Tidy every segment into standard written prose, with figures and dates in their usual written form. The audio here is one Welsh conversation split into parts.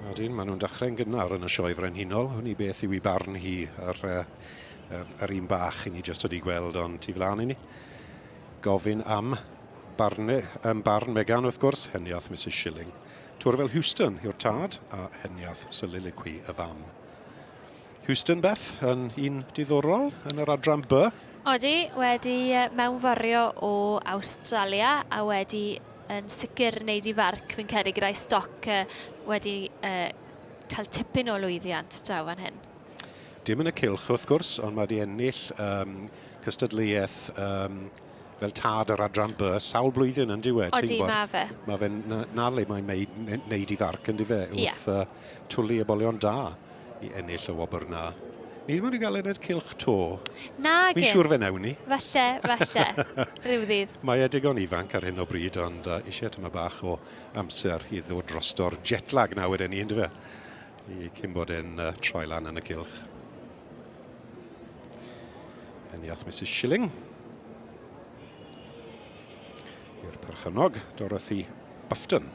Odyn, maen nhw'n dechrau'n gynnar yn y sioe frenhinol. Hwn i beth yw i barn hi ar, uh, ar, ar un bach i ni jyst wedi gweld, ond tu flaen i ni. Gofyn am barn, um, barn Megan wrth gwrs, heniath Mrs Shilling. Twrfel Houston yw'r tad a heniath Soliloquy y fam. Houston, Beth, yn un diddorol yn yr adran B. Odi, wedi mewnforio o Awstralia a wedi yn sicr wneud i farc, fi'n credu, gyda'i stoc wedi cael tipyn o lwyddiant draw fan hyn. Dim yn y cylch, wrth gwrs, ond mae wedi ennill um, cystadleuaeth um, fel tad yr adran B sawl blwyddyn yn diwedd. Odi, mae fe. Mae fe'n na, na le mae'n neud i farc yn dife, wrth yeah. uh, twlu ebolion da. i ennill y wobr 'na. Ni ddim wedi cael ennill cylch to. Nage. Fi'n siŵr fe newn ni. Falle, falle. Rhyw ddydd. Mae e digon ifanc ar hyn o bryd, ond uh, eisiau tyma bach o amser i ddod drosto'r jet lag na wedyn ni, yndyfe? I cyn bod e'n uh, troi lan yn y cylch. Eniath Mrs Shilling. I'r perchennog, Dorothy Bufton.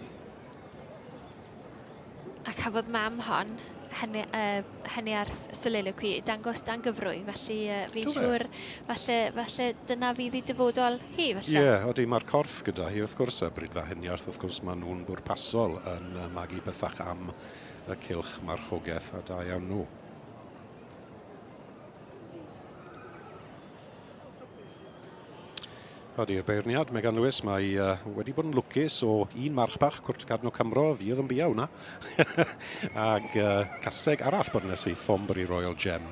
A cafodd mam hon, hynny, uh, heniarth soliloquy, ei dangos dan gyfrwy, felly uh, fi'n siŵr, falle, falle dyna fydd ei dyfodol hi, falle. Ie, yeah, odi, mae'r corff gyda hi, wrth gwrs, a bryd fa heniarth, wrth gwrs, maen nhw'n bwrpasol yn magu pethach am y cylch marchogaeth, a da iawn nhw. Odi'r beirniad, Megan Lewis, mae uh, wedi bod yn lwcus o un march bach, Cwrt Cadno Cymro, fi oedd yn biau hwnna, ag uh, caseg arall bod nes i Thornbury Royal Gem.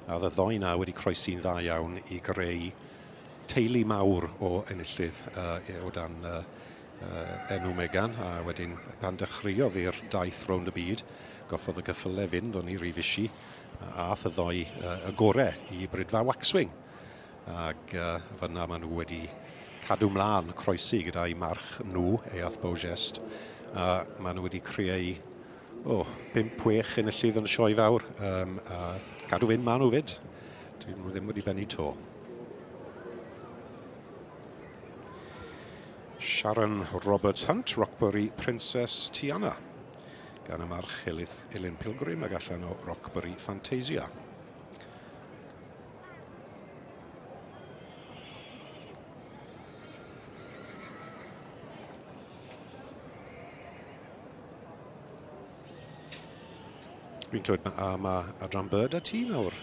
A oedd y ddoi na wedi croesi'n dda iawn i greu teulu mawr o enillydd uh, o dan uh, uh, enw Megan, a wedyn pan dechreuodd i'r daith rownd y byd, goffodd y cyffyle fynd o'n i rhy fisi, a ath y ddoi uh, y gore i Brydfa Waxwing. Ac uh, fyna maen nhw wedi cadw mlaen croesi gyda'i march nhw, Eath Beaugest. A maen nhw wedi creu oh, 5-6 enillydd yn y sioe fawr. Um, a cadw fynd maen nhw fyd. Dyn nhw ddim wedi bennu to. Sharon Roberts Hunt, Rockbury Princess Tiana. Gan y march Helith Elin Pilgrim ag allan o Rockbury Fantasia. Fi'n clywed ma, ma adran bird a ti nawr.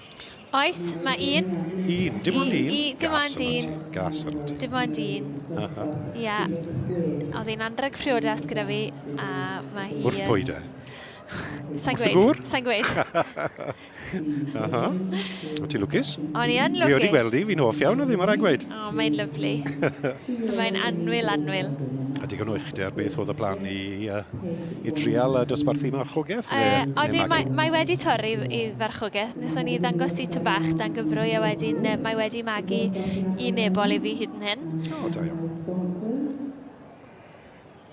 Oes, mae un. Un, dim ond un. I, dim ond un. Gas arno ti. Dim ond un. Ia. Oedd hi'n anrheg priodas gyda fi, a mae hi... Wrth pwy de? Sa'n gweud. Wrth y gŵr? Sa'n gweud. Aha. O ti'n lwcus? O'n i yn lwcus. Fi wedi gweld hi, fi'n hoff iawn o ddim ar gweud. O, mae'n lyflu. mae'n anwyl, anwyl. A digon o uchder, beth oedd y plan i, uh, i drial uh, dosbarthu marchogaeth? Uh, odi, mae, mae wedi torri i farchogaeth. Wnaethon ni ddangos i tyn bach dan gyfrwy a wedyn uh, mae wedi magu un ebol i fi hyd yn hyn. O, da iawn.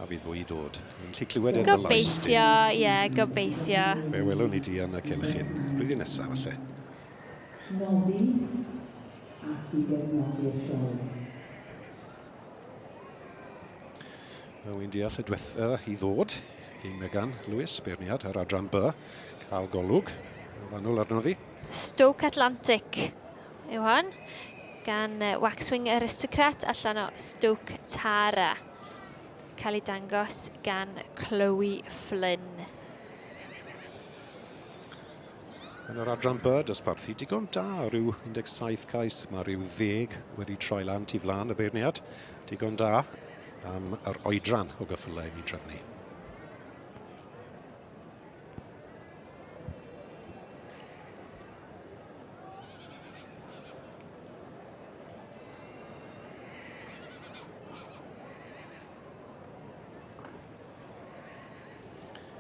A fydd fwy i dod. Fi'n gallu clywed yn dy lais di. Gobeithio, ie, yeah, gobeithio. Fe welwn ni di yn y cylch hyn blwyddyn nesaf, falle. Noddi ac i gefnogi'r sioe. Wy'n deall y diwetha i ddod i Megan Lewis, beirniad yr adran B, cael golwg fanwl arno ddi. Stoke Atlantic yw hon, gan Waxwing Aristocrat allan o Stoke Tara. Cael ei dangos gan Chloe Flynn. Yn yr adran B, dosbarthu digon da, rhyw 17 cais, mae rhyw ddeg wedi troi lan tu flaen y beirniad. Digon da am yr oedran o gyffylau i mi drefnu.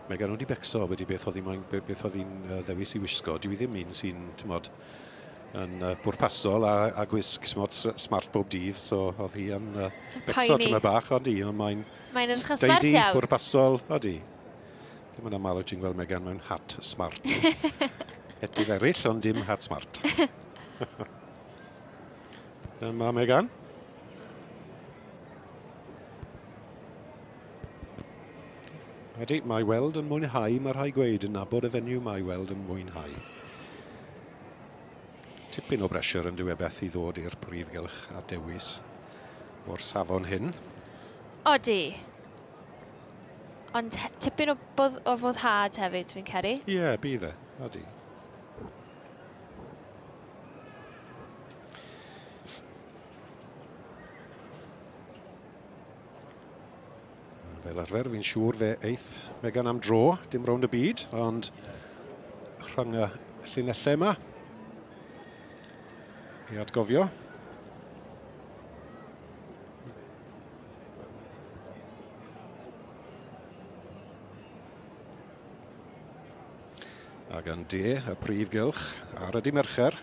Mae gan wedi becso wedi beth oedd hi'n beth oedd hi'n ddewis i wisgo. Dwi ddim un sy'n, tymod, yn uh, bwrpasol a, a gwisg tymod, smart bob dydd, so oedd hi yn uh, becso tyma bach, ond i, ond mae'n Mae'n edrych yn smart iawn. bwrpasol, odi. Dim yn aml wyt ti'n gweld Megan mewn hat smart. Hetydd eraill, ond dim hat smart. Dyma Megan. Ydy, mae weld yn mwynhau, mae rhai gweud, yn nabod y fenyw mae weld yn mwynhau. Tipyn o bressure yn dyw e beth i ddod i'r prif gylch a dewis o'r safon hyn. Odi. Ond tipyn o, bodd, o foddhad hefyd, fi'n credu. Ie, yeah, bydd e. Odi. Fel arfer, fi'n siŵr fe eith Megan am dro, dim rownd y byd, ond rhwng y llinellau yma i atgofio. Ac yn de, y prif gylch ar y di Mercher,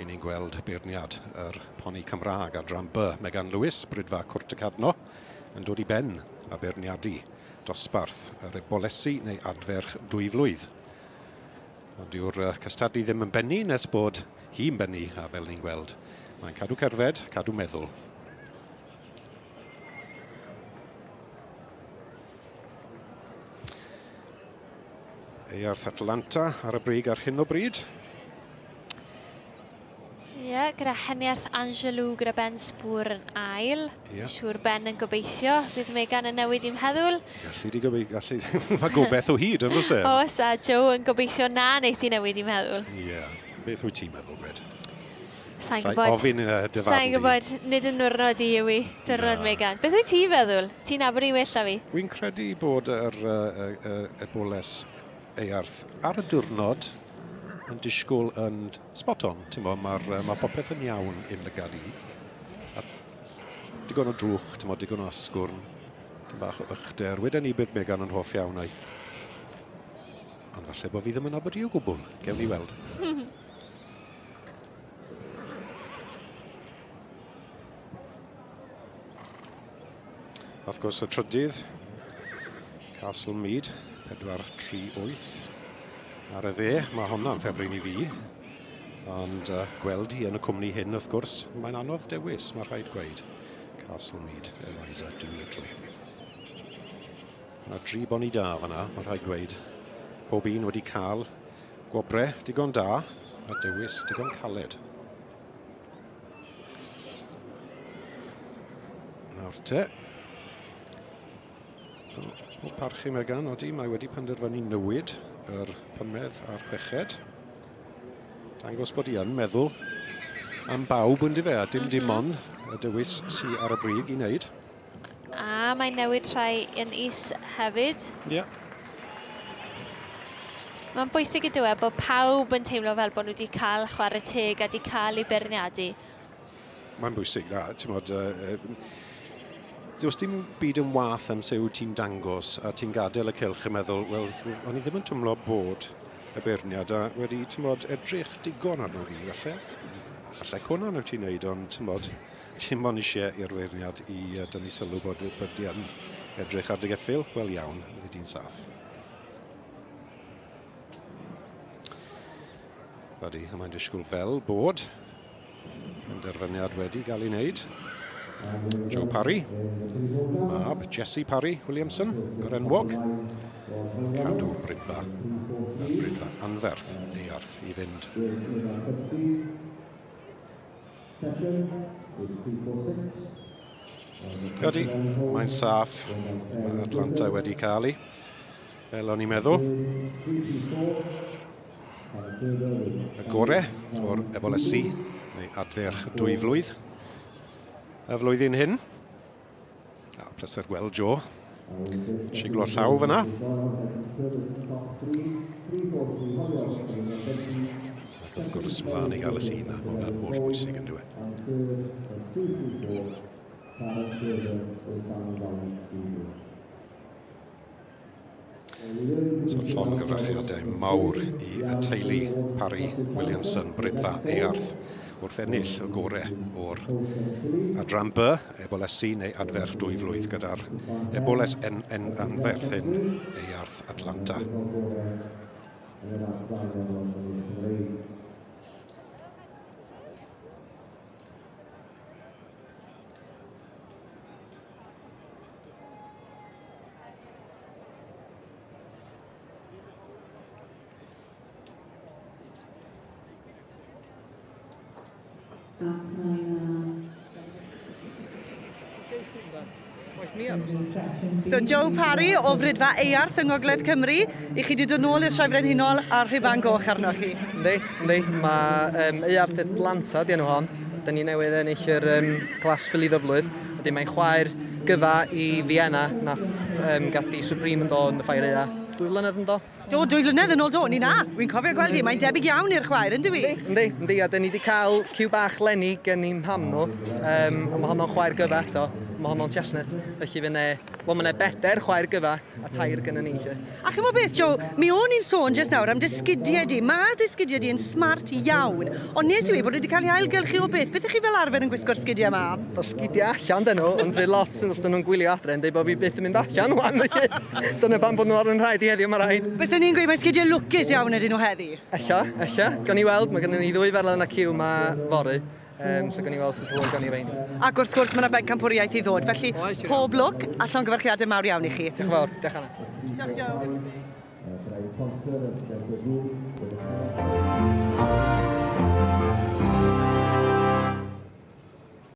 i ni'n gweld beirniad yr poni Cymraeg adran B, Megan Lewis, Brydfa Cwrt y Cadno, yn dod i ben a beirniadu dosbarth yr ebolesi neu adferch dwyflwydd. Ond dyw'r cystadlu ddim yn bennu nes bod hi'n bennu, a fel ni'n gweld, mae'n cadw cerdded, cadw meddwl. Earth Atlanta ar y brig ar hyn o bryd. Ie, yeah, gyda Heniarth Angelou gyda Ben Spŵr yn ail. Yeah. Siŵr Ben yn gobeithio. Bydd Megan yn newid i'n meddwl. Gallu di gobeithio. Gallu... Mae gobeith o hyd, yn oes e? Oes, a Joe yn gobeithio na wneith i newid i'n meddwl. Ie. Yeah. Beth wyt ti'n meddwl, Gred? Sa'n gwybod. Ofyn dy farn. Sa'n gwybod, nid yn nwrnod i yw i, diwrnod Megan. Beth wyt ti'n feddwl? Ti'n nabod i'n well na fi? Wy'n credu bod yr eboles eiarth ar y diwrnod yn disgwyl yn spot on. Ti'n mo, mae ma popeth yn iawn i'n lygad i. A digon o drwch, ti'n mo, digon o asgwrn, dim bach o ychder. Weden ni bydd Megan yn hoff iawn o'i. Ond falle bod fi ddim yn nabod i o gwbl. Gewn ni weld. Wrth gwrs y trydydd, Castle Mead, 4-3-8. Ar y dde, mae honna'n ffefryn i fi. Ond gweld hi yn y cwmni hyn, wrth gwrs, mae'n anodd dewis, mae rhaid gweud. Castle Mead, Eliza Doolittle. Mae dri boni da fanna, mae rhaid gweud. Pob un wedi cael gwobre digon da a dewis digon caled. Nawr te. O parchu Megan, odi, mae wedi penderfynu newid yr pymedd a'r chweched. Dangos bod hi yn meddwl am bawb yn dife, a dim dim ond y dewis sy ar y brig i wneud. A mae'n newid rhai yn is hefyd. Ie. Yeah. Mae'n bwysig y diwedd bod pawb yn teimlo fel bod nhw wedi cael chwarae teg a wedi cael eu beirniadu. Mae'n bwysig, na, ti'n modd, does dim byd yn wath am se wyt ti'n dangos a ti'n gadael y cylch yn meddwl, wel, o'n i ddim yn twmlo bod y beirniad a wedi, ti'n modd, edrych digon arno fi, falle. Falle cwnan wyt ti'n neud, ond ti'n modd, Dim ond eisiau i'r feirniad i dynnu sylw bod, bod di yn edrych ar dy geffyl. Wel iawn, fyddi di'n saff. Ydy, a mae'n disgwyl fel bod penderfyniad wedi gael ei wneud. Joe Parry, mab Jesse Parry Williamson, yr enwog, cadw brydfa, y brydfa anferth eiarth i fynd. Ydy, mae'n saff. Mae Atlanta wedi cael ei, fel o'n i'n meddwl. Y gore o'r ebolesi, neu adferch dwy flwydd, y flwyddyn hyn. A pleser gweld Joe. Siglo llaw fyna. Ac wrth gwrs, mlaen i gael y llun na. Mae hwnna'n holl bwysig yn dweud. So llongyfarchiadau mawr i y teulu Parry Williamson Brydfa Earth wrth ennill y gore o'r adran B, Ebolesi neu Adferch dwy flwydd gyda'r Eboles N N anferth hyn, Earth Atlanta. Ac mae 'na So Joe Parry o Fridfa Eyarth yng Ngogledd Cymru, i chi 'di dod nôl i'r Sioe Frenhinol a'r rhuban goch arnoch chi. Yndi, yndi. Mae um, Eyarth Atlanta di enw hon. Da ni newydd ennill yr um, Class Filly Ddyflwydd. Wedyn mae'n chwaer gyfa i Vienna, nath um, gath i Supreme yn do yn y Ffair Aea 2 flynedd yn do. Do, 2 flynedd yn ôl do, ni na. Wi'n cofio gweld hi, mae'n debyg iawn i'r chwaer, yn dyw hi? Yndi, yndi, a dyn ni wedi cael cyw bach lenni gen i'n mham nhw, um, a mae honno'n chwaer gyfa eto, mae honno'n chestnut, felly fydd 'ne, wel mae 'ne bedair chwaer gyfa a tair gynnon ni 'lly. A chimod beth, Joe, mi o'n i'n sôn jyst nawr am dy sgidiau di. Mae dy sgidiau di yn smart iawn, ond nes i weud bod nhw wedi cael eu ailgylchu o beth. Beth ych chi fel arfer yn gwisgo'r sgidiau 'ma am? O sgidiau allan 'dyn nhw, ond fydd lot os 'dyn nhw'n gwylio adre yn deud bod fi byth yn mynd allan 'wan, felly dyna pam bod nhw ar fy nhraed i heddiw, mae rhaid. Bysen i'n gweud mae sgidiau lwcus iawn ydyn nhw heddi. Ella, ella. Gawn ni weld, mae gennym ni ddwy ferlen a cyw 'ma fory, um, so gawn ni weld sut hwyl gawn ni reini. Ac wrth gwrs mae yna bencampwriaeth i ddod, felly Oes, pob lwc a llongyfarchiadau mawr iawn i chi. Diolch yn fawr, diolch Anna. Diolch Joe.